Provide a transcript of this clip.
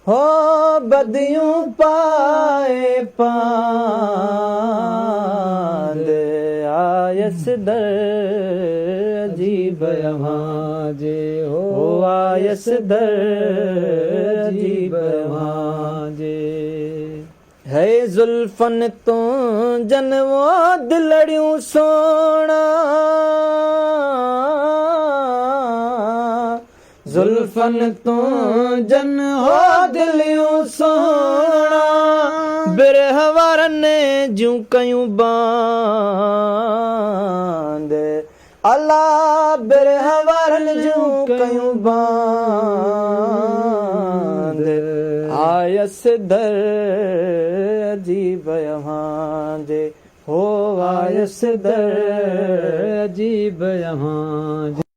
هو بديون پائي پاند، آيس در عجيب اوهان جي، هو آيس در عجيب اوهان جي. هي زلفن تنهنجن وو دلڙيون سهڻا، زلفن تنهنجن هو دليون سهڻا، برهه وارن جون ڪيون باند، الا برهه وارن جون ڪيون باند، آيس در عجيب اوهان جي، هو آيس در عجيب اوهان جي.